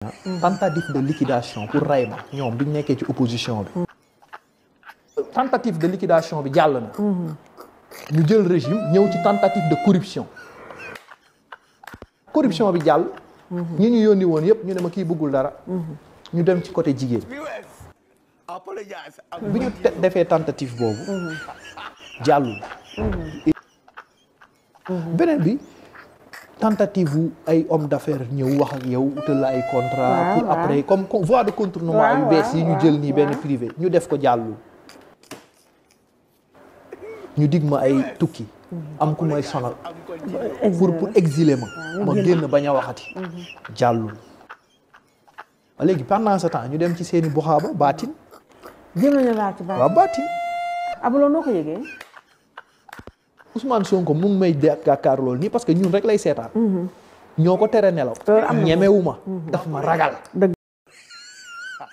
tentative de liquidation pour ray ma ñoom biñ nekkee ci opposition bi. tentative de liquidation bi jàll na. ñu jël régime ñëw ci tentative de corruption. corruption bi jàll. ñi ñu yónni woon yëpp ñu ne ma kii bëggul dara. ñu dem ci côté jigéen. bi ñu defee tentative boobu. jàllul. beneen bi. tentative wu ay homme d'affaires ñëw wax ak yow utal la ay contrat pour après comme voie de contournement yu bees yi ñu jël nii benn privé ñu def ko jàllul. ñu dig ma ay tukki am ku may sonal pour exiler ma génn bañ a waxati jàllul. léegi pendant ce temps ñu dem ci seeni buxaaba baatin waaw baatin abuloo noo ko yëgee Ousmane Sonko mu ngi may gàkkaar loolu nii parce que ñun rek lay seetaan. ñoo ko tere nelaw. ñemewu ma. daf ma ragal. dëgg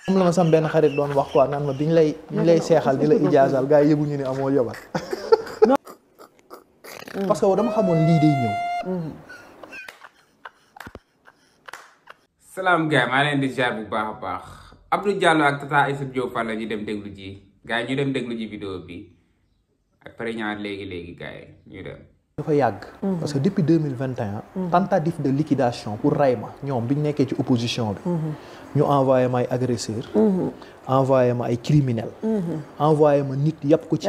am la ma sam benn xarit doon wax quoi naan ma biñ lay seexal di la ijaasal gars yi yëguñu ne amoo jabar. parce que dama xamoon lii day ñëw. salaam gars maa leen di ziar bu baax a baax Abdou Diallo ak Tata Aïssatou Diop Fall la ñu dem déglu ji gars yi ñu dem déglu ji vidéo bi. après ñaar léegi gars yi ñu dem. dafa yàgg. parce que depuis 2021. tentative de liquidation pour ray ma ñoom biñ nekkee ci opposition bi. ñu envoyé ma ay agresseurs. envoyé ma ay criminels. envoyé ma nit yàpp ko ci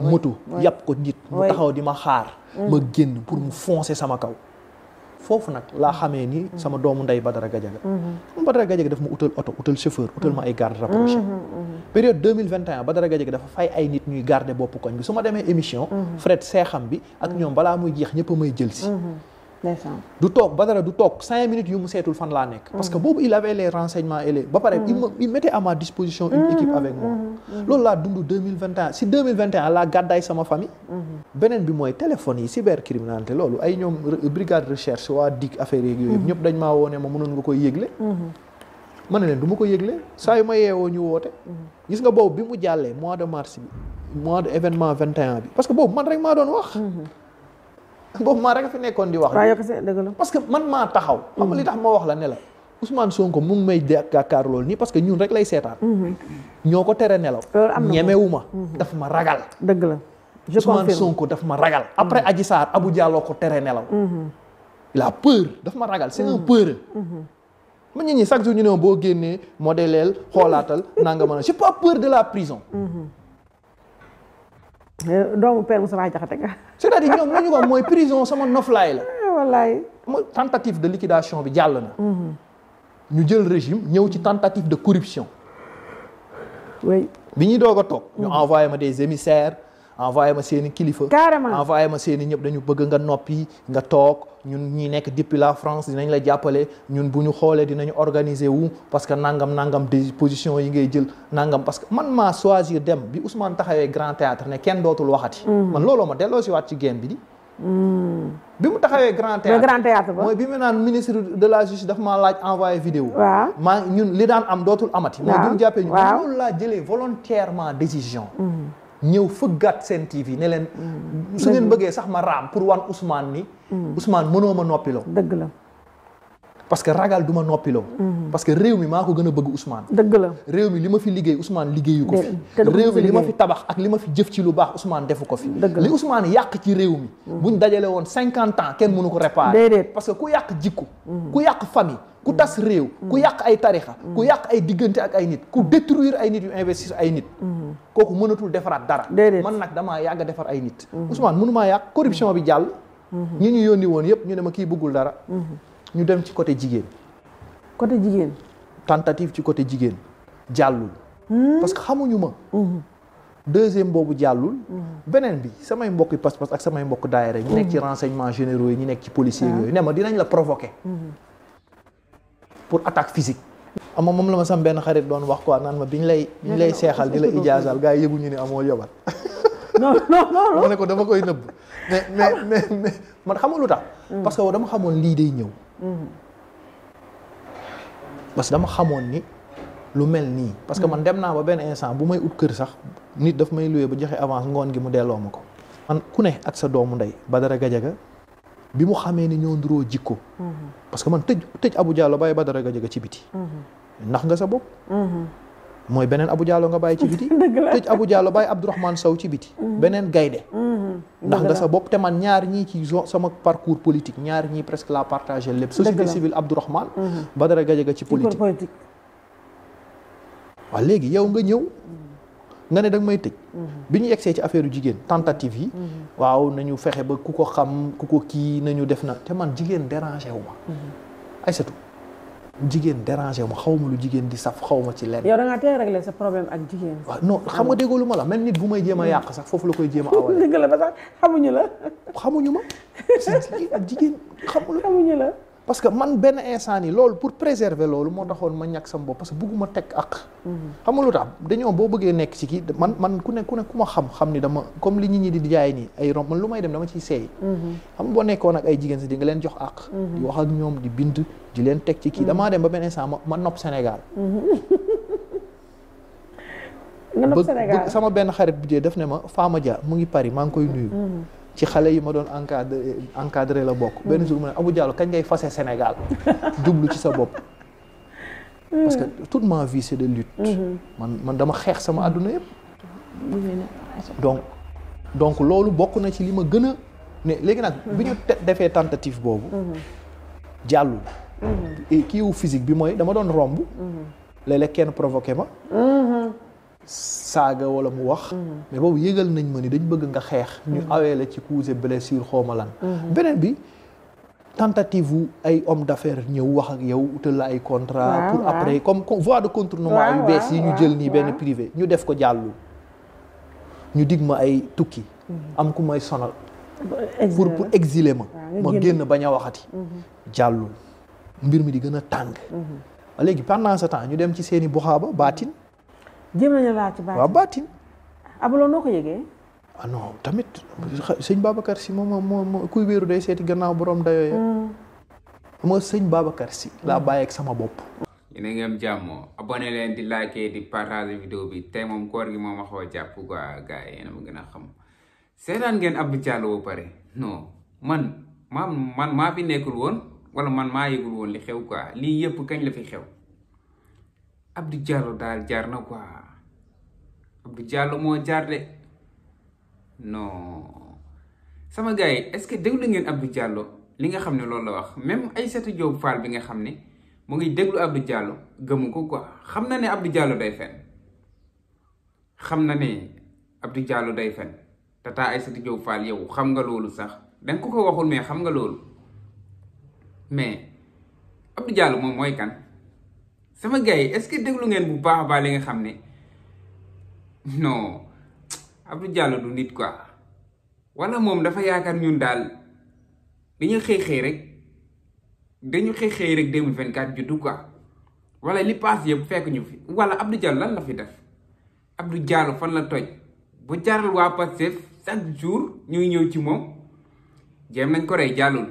moto yàpp ko nit. mu taxaw di ma xaar. ma génn pour mu foncer sama kaw. foofu nag laa xamee ni sama doomu ndey Badara Gadiaga. Badara Gadiaga daf ma utal oto utal chauffeur utal ma ay garde rapproché. période 2021 Badara Gadiaga dafa fay ay nit ñuy garder bopp koñ bi su ma demee émission. Fred seexam bi ak ñoom balaa muy jeex ñëpp a may jël si. du toog Badara du toog 5 minutes yu mu seetul fan laa nekk. parce que boobu il avait les renseignements et les ba pare il mettait à ma disposition une équipe avec moi. loolu laa dund 2021 si 2021 laa gàddaay sama famille. beneen bi mooy téléphone yi cybercriminalité loolu ay ñoom brigade recherche waa DIC affaire yeeg yooyu ñëpp dañ maa woone ma mënoon nga koy yëgle. ma ne leen du ma ko yëgle saa yu ma yeewoo ñu woote. gis nga boobu bi mu jàllee mois de mars bi mois de événement 21 bi parce que boobu man rek maa doon wax. boobu maa rek a fi nekkoon di wax. parce que man maa taxaw. xam nga li tax ma wax la ne la Ousmane Sonko mu ngi may gàkkaar loolu nii parce que ñun rek lay seetaan. ñoo ko tere nelaw. ñemewu ma. daf ma ragal. dëgg la Ousmane Sonko daf ma ragal. après Adji Sarr Abou Diallo ko tere nelaw. il a peur daf ma ragal c'est un peur. ma nit ñi chaque jour ñu ne boo génnee modéleel xoolaatal nanga mën a j'ai pas peur de la prison. doomu père Moussa Diakhaté nga. c'est-à-dire ñoom la ñu ko mooy prison sama noflaay la. wallaay. mooy tentative de liquidation bi jàll na. ñu jël régime ñëw ci tentative de corruption. oui. bi ñuy doog a toog. ñu envoyé ma des émissaires envoyé ma seeni kilifa. carrément envoyé ma seeni ñëpp dañu bëgg nga noppi nga toog ñun ñi nekk depuis la France dinañ la jàppale ñun bu ñu xoolee dinañu organiser wu parce que nangam des positions yi ngay jël nangam parce que man maa choisir dem bi Ousmane taxawee Grand Théâtre ne kenn dootul waxati. man looloo ma delloo si waat ci game bi di. bi mu taxawee Grand Théâtre mooy bi mu naan ministre de la justice daf maa laaj envoyé vidéo. waaw maa ñun li daan am dootul amati. mooy bi mu jàppee ñu loolu laa jëlee volontairement décision. ñëw fëggaat seen TV ne leen su ngeen bëggee sax ma raam pour wan Ousmane ni Ousmane mënoo ma noppiloo dëgg la parce que ragal du ma noppiloo parce que réew mi maa ko gën a bëgg Ousmane dëgg la réew mi li ma fi liggéey Ousmane liggéeyu ko fi réew mi li ma fi tabax ak li ma fi jëf ci lu baax Ousmane defu ko fi li Ousmane yàq ci réew mi buñ dajale woon 50 ans kenn mënu ko réparer parce que ku yàq jikko ku yàq famille ku tas réew ku yàq ay tarixa ku yàq ay diggante ak ay nit ku détruire ay nit yu investir ay nit kooku mënatul defaraat dara man nag damaa yàgg a defar ay nit Ousmane mënumaa yàq corruption bi jàll ñi ñu yónni woon yëpp ñu ne ma kii bëggul dara ñu dem ci côté jigéen tentative ci côté jigéen jàllul parce que xamuñu ma deuxième boobu jàllul beneen bi samay mbokki pas-pas ak samay mbokk daayira ñu nekk ci renseignements généraux yi ñu nekk ci policiers yooyu ne ma dinañ la provoquer pour attaque physique ama moom la ma sam benn xarit doon wax quoi naan ma biñ lay seexal di la ijaasal gars yi yëguñu ne amoo jabar non ma ne ko dama koy nëbb mais man xamul lu tax parce que dama xamoon lii day ñëw parce que dama xamoon ni lu mel nii parce que man dem naa ba benn instant bu may ut kër sax nit daf may loué ba joxe avance ngoon gi mu delloo ma ko man ku ne ak sa doomu ndey Badara Gadiaga bi mu xamee ni ñoo nduroo jikko parce que man tëj Abou Diallo bàyyi Badara Gadiaga ci biti ndax nga sa bopp mooy beneen Abou Diallo nga bàyyi ci biti tëj Abou Diallo bàyyi Abdourahmane Sow ci biti beneen gaynde ndax nga sa bopp te man ñaar ñii ci sama parcours politique ñaar ñii presque la partagé lépp société civile Abdourahmane Badara Gadiaga ci politique waaw léegi yow nga ñëw nga ne danga may tëj bi ñu yegsee ci affaire jigéen tentative yi waaw nañu fexe ba ku ko xam ku ko kii nañu def na te man jigéen dérangé wu ma Aïssatou jigéen dérangé wu ma xaw ma lu jigéen di saf xaw ma ci lenn. yow da ngaa teel régler sa problème ak jigéen. waaw non xam nga déggoo lu ma la même nit bu may jéem a yàq sax foofu la koy jéem a awale. dëgg la ba sax xamuñu la. xamuñu ma ak jigéen xamuñu la. parce que man benn instant yi loolu pour préserver loolu moo taxoon ma ñàkk sama bopp parce que bugguma teg ak. xam nga lu tax dañoo boo bëggee nekk ci kii man ku ne ku ma xam ni dama comme li nit ñi di jaay nii ay romb man lu may dem dama ciy seey. xam nga boo nekkoon ak ay jigéen si di nga leen jox ak. di wax ak ñoom di bind di leen teg ci kii damaa dem ba benn instant ma nopp Sénégal. nga nopp Sénégal sama benn xarit bi def ne ma Fama Dia mu ngi Paris maa ngi koy nuyu. ci xale yi ma doon encadré la bokk. benn jour mu ne Abou Diallo kañ ngay fase Sénégal jublu ci sa bopp. parce que toute ma vie c'est de lutte. man dama xeex sama àdduna yëpp. donc loolu bokk na ci li ma gën a ne léegi nag bi ñu defee tentative boobu. jàllul. kiiwu physique bi mooy dama doon romb. léeg-léeg kenn provoqué ma. saaga wala mu wax. mais boobu yëgal nañ ma ni dañ bëgg nga xeex. ñu awee la ci cause blessure xawma lan. beneen bi tentative wu ay homme d'affaires ñëw wax ak yow utal la ay contrat pour après comme voie de contournement yu bees yi ñu jël nii benn privé ñu def ko jàllul. ñu dig ma ay tukki. am ku may sonal. pour exiler ma. ma génn bañ a waxati. jàllul mbir mi di gën a tàng. léegi pendant ce temps ñu dem ci seeni buxaaba baatin. jéem nañu laa ci baatin waaw baatin. abuloo noo ko yëgee. ah non tamit sëñ Babacar si moom kuy wéeru day seeti gannaaw borom dayoo ya. moo sëñ Babacar si laa bàyyi ak sama bopp. yéen a ngi am jàmm abonné leen di liker di partager vidéo bi tey moom koor gi moom a xaw a jàpp quoi gars yi yéen a ma gën a xam. seetaan ngeen Abdou Diallo ba pare non man maa fi nekkul woon wala man maa yëgul woon li xew quoi lii yëpp kañ la fi xew. Abdou Diallo daal jaar na quoi Abdou Diallo moo jaar de non sama gars yi est-ce que déglu ngeen Abdou Diallo li nga xam ne loolu la wax même Aïssatou Diop Fall bi nga xam ne mu ngi déglu Abdou Diallo gëmu ko quoi xam na ne Abdou Diallo day fen xam na ne Abdou Diallo day fen tata Aïssatou Diop Fall yow xam nga loolu sax danga ko waxul mais xam nga loolu mais Abdou Diallo moom mooy kan. sama gars yi est-ce que déglu ngeen bu baax a baax li nga xam ne non Abdou Diallo du nit quoi wala moom dafa yaakaar ñun daal dañu xëy rek 2024 juddu quoi wala li paas yëpp fekk ñu fi wala Abdou Diallo lan la fi def Abdou Diallo fan la toj bu jaral waa Pastef chaque jour ñuy ñëw ci moom jéem nañ ko rey jàllul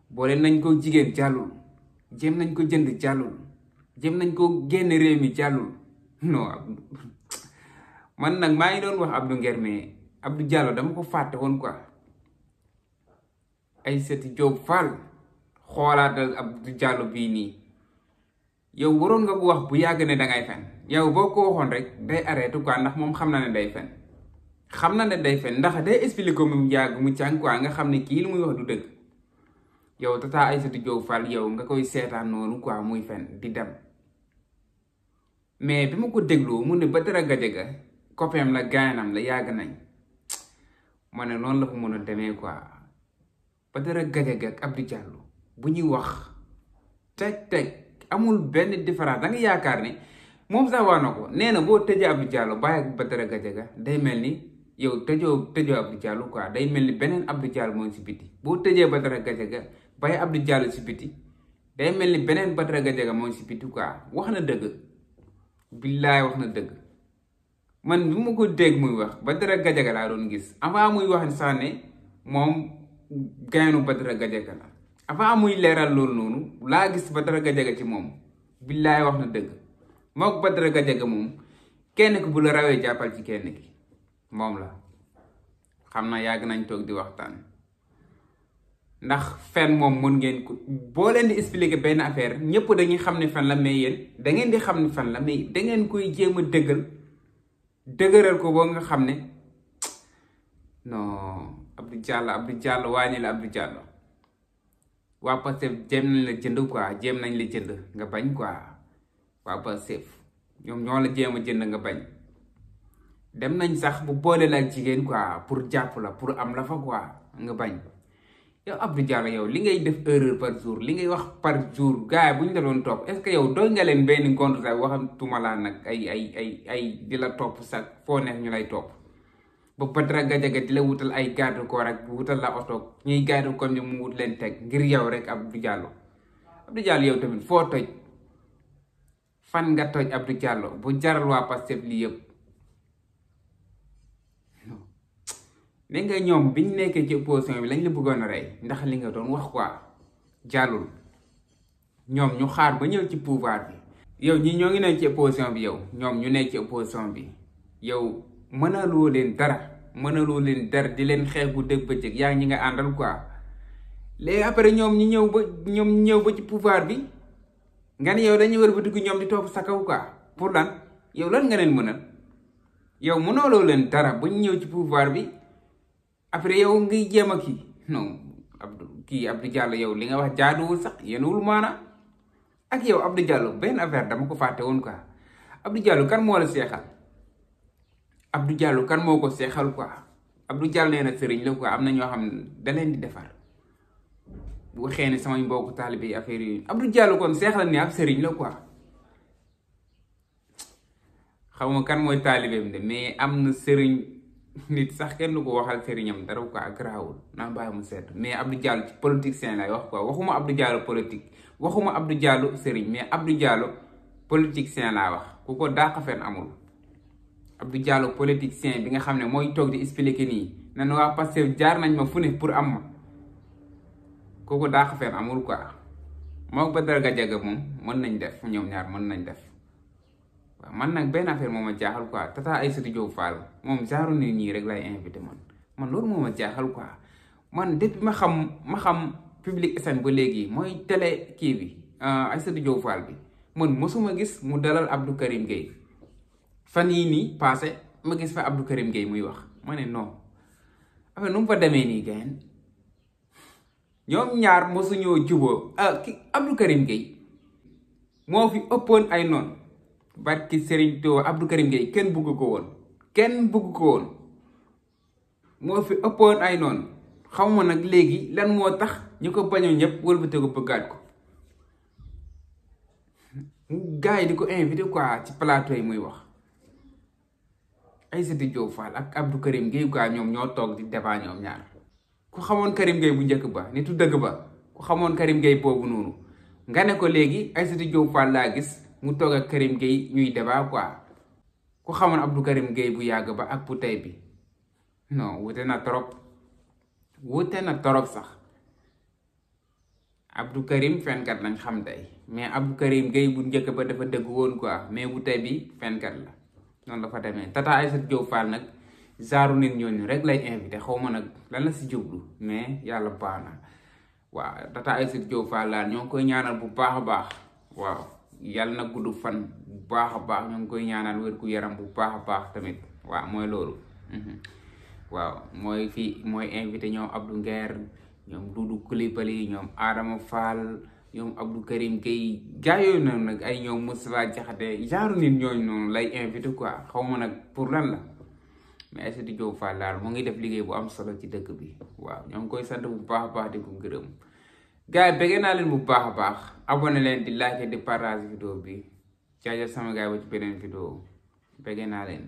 boole nañ ko jigéen jàllul jéem nañ ko jënd jàllul jëm nañ ko génn réew mi jàllul non man nag maa ngi doon wax Abdou Nguer mais Abdou Diallo dama ko fàtte woon quoi Aïssatou Diop Fall xoolaatal Abdou Diallo bii nii yow waroon nga ko wax bu yàgg ne dangay fen yow boo ko waxoon rek day arrêté quoi ndax moom xam na ne day fen ndax day expliqué ko mu yàgg mu càng quoi nga xam ne kii lu muy wax du dëgg yow tata Aïssatou Diop Fall yow nga koy seetaan noonu quoi muy fen di dem mais bi ma ko dégloo mu ne Badara Gadiaga copain la gaynam la yàgg nañ ma ne noonu la ko mën a demee quoi Badara Gadiaga ak Abdou Diallo bu ñuy wax teg amul benn différence da nga yaakaar ne moom sax wax na ko nee na boo tëjee Abdou Diallo bàyyi ak Badara Gadiaga day mel ni yow tëjoo Abdou Diallo quoi day mel ni beneen Abdou Diallo moo si biti boo tëjee Badara Gadiaga bàyyi Abdou Diallo si biti day mel ni beneen Badara Gadiaga moo si biti quoi wax na dëgg billaay wax na dëgg man bi ma ko dégg muy wax Badara Gadiaga laa doon gis avant muy wax sax ne moom gaynu Badara Gadiaga la avant muy leeral loolu noonu laa gis Badara Gadiaga ci moom billaay wax na dëgg mook Badara Gadiaga moom kenn ki bu la rawee jàppal ci kenn ki moom la xam na yàgg nañ toog di waxtaan ndax fen moom mën ngeen ko boo leen di expliquer benn affaire ñëpp dañuy xam ne fen la mais yéen da ngeen di xam ne fen la mais da ngeen koy jéem a dëgëral ko boo nga xam ne non Abdou Diallo wàññi la Abdou Diallo waa Pastef jéem nañ la jënd quoi jéem nañ la jënd nga bañ quoi waa Pastef ñoom ñoo la jéem a jënd nga bañ dem nañ sax bu boole la ak jigéen quoi pour jàpp la pour am la fa quoi nga bañ yow Abdou Diallo yow li ngay def erreur par jour li ngay wax par jour gars yi bu ñu la doon topp est-ce que yow doy nga leen benn compte sax waxantuma laa nag ay di la topp sax foo nekk ñu lay topp ba Badara Gadiaga di la wutal ay garde corps ak wutal la oto ñuy garde corps ñu mu wut leen teg ngir yow rek Abdou Diallo yow tamit foo toj fan nga toj Abdou Diallo bu jaral waa Pastef lii yëpp ne nga ñoom biñ nekkee ci opposition bi lañ la bëggoon a rey ndax li nga doon wax quoi jàllul ñoom ñu xaar ba ñëw ci pouvoir bi yow ñi ñoo ngi nekk ci opposition bi yow ñoom ñu nekk ci opposition bi yow mënaloo leen dara di leen xeex bu dëgg bëccëg yaa ngi ñi nga àndal quoi léegi après ñoom ñu ñëw ba ci pouvoir bi nga ne yow dañuy war ba dugg ñoom di topp sa kaw quoi pour lan yow lan nga leen mënal yow mënaloo leen dara ba ñu ñëw ci pouvoir bi après yow ngay jéem a kii non Abdou Diallo yow li nga wax jaaduwul sax yenuwul maana ak yow Abdou Diallo benn affaire dama ko fàtte woon quoi Abdou Diallo kan moo la seexal Abdou Diallo kan moo ko seexal quoi Abdou Diallo nee na sëriñ la quoi am na ñoo xam ne da leen di defar bu waxee ne samay mbokku taalibe yi affaire yi Abdou Diallo kon seexal ni ab sëriñ la quoi xaw ma kan mooy taalibeem de mais am na sëriñ nit sax kenn du ko waxal sëriñam dara quoi garaawul naa bàyyi mu sedd mais Abdou Diallo ci politicien lay wax quoi waxuma Abdou Diallo politique waxuma Abdou Diallo sëriñ mais Abdou Diallo politicien laa wax ku ko dàq fen amul Abdou Diallo politicien bi nga xam ne mooy toog di expliquer nii nan waa Pastef jaar nañ ma fu ne pour am ma ku ko dàq fen amul quoi moo Badara Gadiaga moom mën nañ def ñoom ñaar mën nañ def waaw man nag benn affaire moo ma jaaxal quoi Tata Aïssatou Diop Fall moom genre nit ñii rek lay invité man loolu moo ma jaaxal quoi man depuis ma xam Public SN ba léegi mooy télé kii bi Aïssatou Diop Fall bi man mosuma gis mu dalal Abdou Karim Gueye fan yii nii passé ma gis fa Abdou Karim Gueye muy wax ma ne non affaire nu mu fa demee nii gayen ñoom ñaar mosuñoo juboo ki Abdou Karim Gueye moo fi ëppoon ay noonu barki Serigne To Abdou Karim Gueye kenn bugg ko woon moo fi ëppoon ay noonu xaw ma nag léegi lan moo tax ñu ko bañoon ñëpp wëlbate ko bëggaat ko gars yi di ko invité quoi ci plateau yi muy wax Aïssatou Diop Fall ak Abdou Karim Gueye quoi ñoom ñoo toog di débat ñoom ñaar ku xamoon Karim Gueye bu njëkk ba nitu dëgg ba ku xamoon Karim Gueye boobu noonu nga ne ko léegi Aïssatou Diop Fall laa gis mu toog ak Karim Gueye ñuy débat quoi ku xamoon Abdou Karim Gueye bu yàgg ba ak bu tey bi non wute na trop sax Abdou Karim fenkat lañ xam tey mais Abdou Karim Gueye bu njëkk ba dafa dëgg woon quoi mais bu tey bi fenkat la noonu la fa demee Tata Aïssatou Diop Fall nag genre nit ñooñu rek lay invité xaw ma nag lan la si jublu mais yàlla baax na waaw Tata Aïssatou Diop Fall daal ñoo ngi koy ñaanal bu baax a baax waaw yàlla na gudd fan bu baax a baax ñoo ngi koy ñaanal wér gu yaram bu baax a baax tamit waaw mooy loolu waaw mooy fii mooy invité ñoom Abdou Nguer ñoom Doudou Coulibaly ñoom Adama Fall ñoom Abdou Karim Gueye gars yooyu noonu nag ay ñoom Moustapha Diakhaté genre nit ñooñu noonu lay invité quoi xaw ma nag pour lan la mais Aïssatou Diop Fall daal mu ngi def liggéey bu am solo ci dëkk bi waaw ñoo ngi koy sant bu baax a baax di ko gërëm gars yi bëgg naa leen bu baax a baax abonné leen di like di partage vidéo bi jaajëf sama gars ba ci beneen vidéo bëgg naa leen